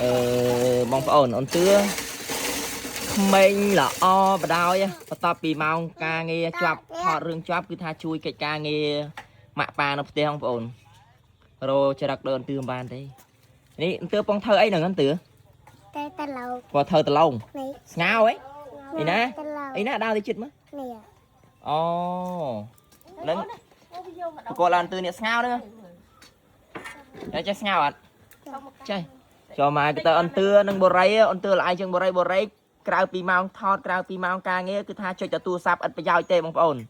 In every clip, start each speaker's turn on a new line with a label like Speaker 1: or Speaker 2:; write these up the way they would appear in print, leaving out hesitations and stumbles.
Speaker 1: អឺបងប្អូនអូនទឿក្មេងល្អបដ ாய் បន្ទាប់ពីម៉ោងការងារជាប់ថតរឿងជាប់គឺថាជួយកិច្ចការងារម៉ាក់ប៉ានៅផ្ទះបងប្អូនរោចរិកដូចអូនទឿមិនបានទេនេះអូនទឿពងធ្វើអីហ្នឹងអូនទឿ
Speaker 2: តែតឡោ
Speaker 1: គាត់ធ្វើដឡង
Speaker 2: នេះ
Speaker 1: ស្ងោអីអីណា
Speaker 2: តឡោ
Speaker 1: អីណាដើរទៅចិត្តមើល
Speaker 2: នេះ
Speaker 1: អូនឹងប្រកបឡើងទឿនេះស្ងោហ្នឹងតែចេះស្ងោអត់ចេះចូលមកទៅអន្ទឿនិងបូរីអន្ទឿល្អៃជាងបូរីបូរីក្រៅពីម៉ោងថតក្រៅពីម៉ោងការងារគឺថាចុចតែទូរស័ព្ទឥតប្រយោជន៍ទេបងប្អូនឥ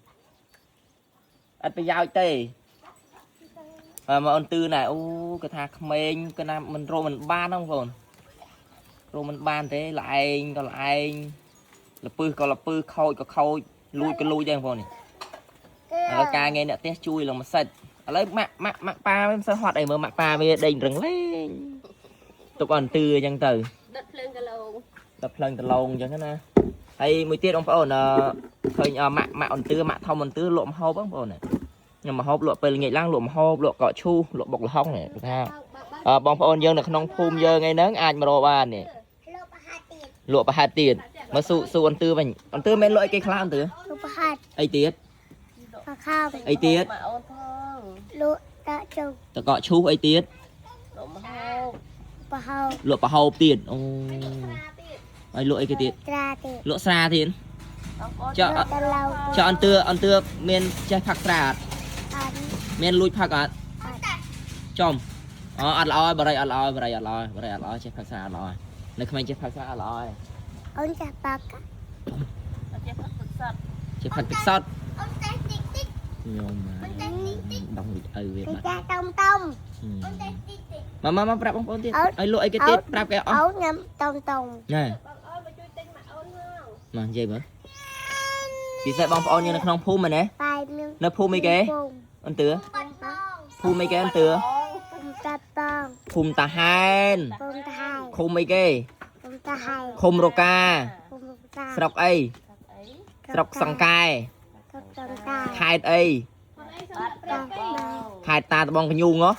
Speaker 1: តប្រយោជន៍ទេអើមកអន្ទឿណែអូគឺថាក្មេងគឺណាមិនរមិនបានហ្នឹងបងប្អូនរមិនបានទេល្អែងក៏ល្អែងលពឹសក៏លពឹសខូចក៏ខូចលួចក៏លួចដែរបងប្អូននេះ ឥឡូវការងារអ្នកផ្ទះជួយឡើងមកសិតឥឡូវម៉ាក់ម៉ាក់ម៉ាក់ប៉ាវាមិនសូវហត់អីមើលម៉ាក់ប៉ាវាដេញរឹងលេងទុកអន្ទឿអញ្ចឹងទៅ
Speaker 3: ដុតភ្លើងកឡង
Speaker 1: ដល់ភ្លើងដលងអញ្ចឹងណាហើយមួយទៀតបងប្អូនអឺឃើញអឺម៉ាក់ម៉ាក់អន្ទឿម៉ាក់ធំអន្ទឿលក់ម្ហូបបងប្អូនណាខ្ញុំម្ហូបលក់ពេលល្ងាចឡើងលក់ម្ហូបលក់កកឈូសលក់បុកល្ហុងនេះគឺថាអឺបងប្អូនយើងនៅក្នុងភូមិយើងអីហ្នឹងអាចមករកបាននេះ
Speaker 2: លោកប្រហាត់ទៀត
Speaker 1: លក់ប្រហែលទៀតមកស៊ូស៊ូអន្ទឿវិញអន្ទឿមិនលក់អីគេខ្លះអន្ទឿ
Speaker 2: លោកប្រហាត់
Speaker 1: អីទៀត
Speaker 2: ខខោ
Speaker 1: អីទៀត
Speaker 3: មកអូនផង
Speaker 2: លោកតជុំ
Speaker 1: តកកឈូសអីទៀត
Speaker 3: លក់មកហូប
Speaker 2: ប្រហោ
Speaker 1: លក់ប្រហូបទៀតអូហើយលក់អីគេទៀត
Speaker 2: ត្រាទៀត
Speaker 1: លក់ស្រាទៀត
Speaker 3: បងប្អូន
Speaker 1: ចុះ
Speaker 2: តឡោ
Speaker 1: ចុះអន្ទឿអន្ទឿមានចេះផឹកស្រាអត់
Speaker 2: អត់
Speaker 1: មានលួចផឹកអត់
Speaker 2: អត់
Speaker 1: ចំអូអត់ល្អបរិយអត់ល្អបរិយអត់ល្អបរិយអត់ល្អចេះផឹកស្រាអត់ល្អនៅក្មេងចេះផឹកស្រាអត់ល្អ
Speaker 2: អូនចាស់បាក់
Speaker 3: អត់ចេះផឹកទឹកសុទ្ធ
Speaker 1: ចេះផឹកទឹកសុទ្ធ
Speaker 2: អូនតែតិចតិច
Speaker 1: ញោមដងលួចឪវាបាត់
Speaker 2: ចាតំតំអូនតែតិចតិច
Speaker 1: មកមកមកប្រាប់បងប្អូនទៀតឲ្យលក់អីគេទៀតប្រាប់គេអស់
Speaker 2: អូនញ៉ាំតំតំ
Speaker 1: ណែ
Speaker 3: បងអូនមកជួយទិញមកអូនមក
Speaker 1: មកនិយាយមើលពិសេសបងប្អូនយើងនៅក្នុងភូមិមែនទេ
Speaker 2: បាយមាន
Speaker 1: នៅភូមិអីគេអន្ទឿភូមិអីគេអន្ទឿ
Speaker 2: តាតង
Speaker 1: ភូមិតាហែន
Speaker 2: ពុំតាហៃ
Speaker 1: ឃុំអីគេ
Speaker 2: ពុំតាហៃ
Speaker 1: ឃុំរកា
Speaker 2: ពុំតា
Speaker 1: ស្រុកអី
Speaker 3: អី
Speaker 1: ស្រុកសង្កែ
Speaker 2: ស្រុកសង្កែ
Speaker 1: ខេត្តអី
Speaker 3: បាត់ព្រះបង
Speaker 1: ខេត្តតាត្បងកញូងហ៎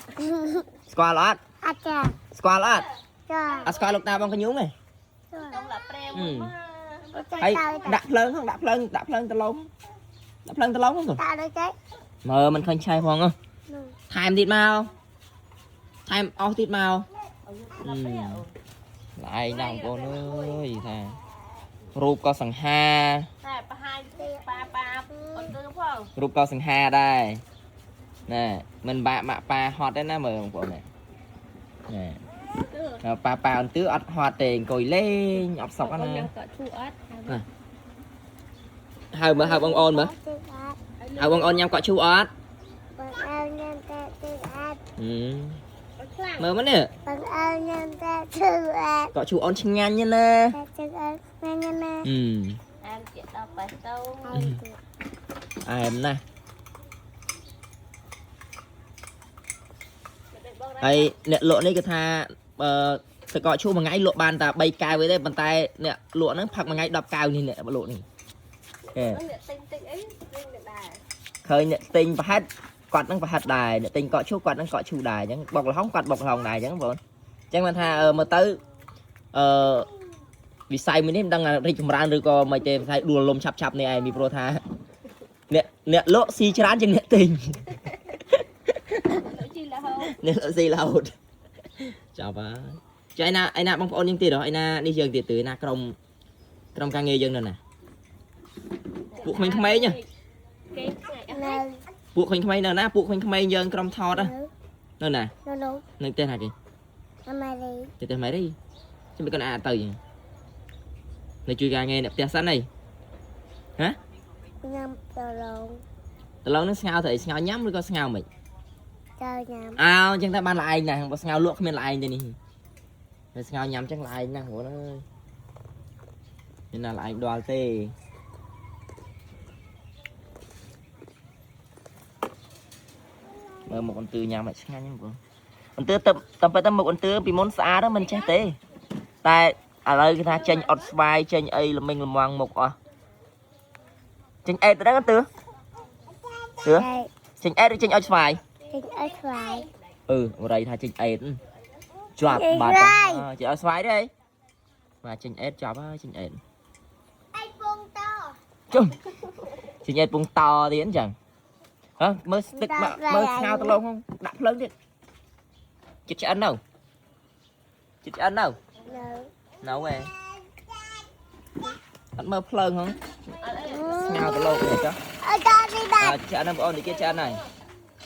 Speaker 1: ស្គាល់អត់
Speaker 2: អត់ចា
Speaker 1: ស្គាល់អត់
Speaker 2: ចា
Speaker 1: អត់ស្គាល់លោកតាបងកញូងទេ
Speaker 3: ຕ້ອງឡាប្រែមួយមក
Speaker 1: ហើយដាក់ភ្លើងហ្នឹងដាក់ភ្លើងដាក់ភ្លើងដលំដាក់ភ្លើងដលំហ្នឹងកូន
Speaker 2: តាដូចទេ
Speaker 1: មើលមិនឃើញឆេះផងហ៎ថែមទៀតមកថែមអស់ទៀតមកឡែងដល់បងប្អូនអើយថារូបក៏សង្ហា
Speaker 3: តែប្រហាយប៉ាប៉ាអូនគឺផង
Speaker 1: រូបក៏សង្ហាដែរណែមិនបាក់ម៉ាក់ប៉ាហត់ទេណាមើលបងប្អូនណែណែប៉ាប៉ាអន្ទឿអត់ហត់ទេអង្គុយលេងអត់សុកណា
Speaker 3: ញ៉ាំកក់ឈូអត់
Speaker 1: ហៅមើលហៅបងអូនមើល
Speaker 2: ទឹកអត់
Speaker 1: ហៅបងអូនញ៉ាំកក់ឈូអត់
Speaker 2: បងអើញ៉ាំតែទឹកអត់
Speaker 1: ហឹម
Speaker 3: ខ្លាំង
Speaker 1: មើលមកនេះ
Speaker 2: បងអើញ៉ាំតែទឹកអត់
Speaker 1: កក់ឈូអូនឆ្ងាញ់ណាស់ណា
Speaker 2: តែទឹកអត់ញ៉ាំណា
Speaker 1: ហឹម
Speaker 3: អានជាដល់បេះដូង
Speaker 1: អែមណាស់ហើយអ្នកលក់នេះគឺថាអឺតកក់ឈូមួយថ្ងៃលក់បានតែ3កែវទេប៉ុន្តែអ្នកលក់ហ្នឹងផឹកមួយថ្ងៃ10កែវនេះអ្នកលក់នេះហេ
Speaker 3: អ្នកទិញទិញអីទិញដែរ
Speaker 1: ឃើញអ្នកទិញប្រហិតគាត់នឹងប្រហិតដែរអ្នកទិញកក់ឈូគាត់នឹងកក់ឈូដែរអញ្ចឹងបុកល្ហុងគាត់បុកល្ហុងដែរអញ្ចឹងបងប្អូនអញ្ចឹងបានថាអឺមើលទៅអឺវិស័យមួយនេះមិនដឹងថារីកចម្រើនឬក៏មិនទេវិស័យដួលលំឆាប់ឆាប់នេះឯងពីព្រោះថាអ្នកអ្នកលក់ស៊ីច្រើនជាងអ្នកទិញ
Speaker 3: លក់ជីរហូត
Speaker 1: អ្នកលក់ស៊ីរហូតចាប់ហើយចុះឯណាឯណាបងប្អូនយើងទៀតហ៎ឯណានេះយើងទៀតទៅឯណាក្រុមក្រុមការងារយើងនៅណាពួកក្មេងៗហ៎
Speaker 3: គេថ្ងៃអស់
Speaker 2: នៅ
Speaker 1: ពួកក្មេងៗនៅណាពួកក្មេងៗយើងក្រុមថតហ៎នៅណា
Speaker 2: នៅនោះ
Speaker 1: នៅផ្ទះណាគេ
Speaker 2: អមេរី
Speaker 1: ទៅផ្ទះម៉េរីចាំមិនគាត់អាចទៅយ៉ាងនៅជួយការងារអ្នកផ្ទះសិនអី
Speaker 2: ញ៉ាំតឡង
Speaker 1: តឡងនឹងស្ងោរទៅអីស្ងោរញ៉ាំឬក៏ស្ងោរមិន
Speaker 2: ចៅញ៉ាំ
Speaker 1: អោអញ្ចឹងតែបានល្អឯងណាស់បើស្ងោរលក់គ្មានល្អឯងទេនេះតែស្ងោរញ៉ាំអញ្ចឹងល្អឯងណាស់បងអើយមានណាល្អឯងដល់ទេមើលមុខអន្ទឺញ៉ាំឲ្យឆ្ងាញ់ហ្នឹងបងអន្ទឺទៅតាមពិតទៅមុខអន្ទឺពីមុនស្អាតហ្នឹងមិនចេះទេតែឥឡូវគេថាចេញអត់ស្វាយចេញអីល្មិងល្មងមុខអស់ចេញអេតទៅហ្នឹងអន្ទឺទឺចេញអេតឬចេញអុចស្វាយ
Speaker 2: ចេញអត់ស្វាយ
Speaker 1: អឺបរិយថាចេញអេត ជាប់បាត់ចេញឲ្យស្វាយទេបាទចេញអេតជាប់ហើយចេញអេត
Speaker 2: អីពងត
Speaker 1: ជុំចេញអេតពងតទៀតអញ្ចឹងហ៎មើលទឹកមើលស្ងោតឡងដាក់ភ្លើងទៀតចិត្តឆ្អិននៅចិត្តឆ្អិននៅ
Speaker 2: នៅ
Speaker 1: នៅឯងអត់មើលភ្លើងហ៎ស្ងោតឡងនេះចុះ
Speaker 2: អត់ដល់នេះបាទ
Speaker 1: ឆ្អិនបងអូននេះគេឆ្អិនហើយ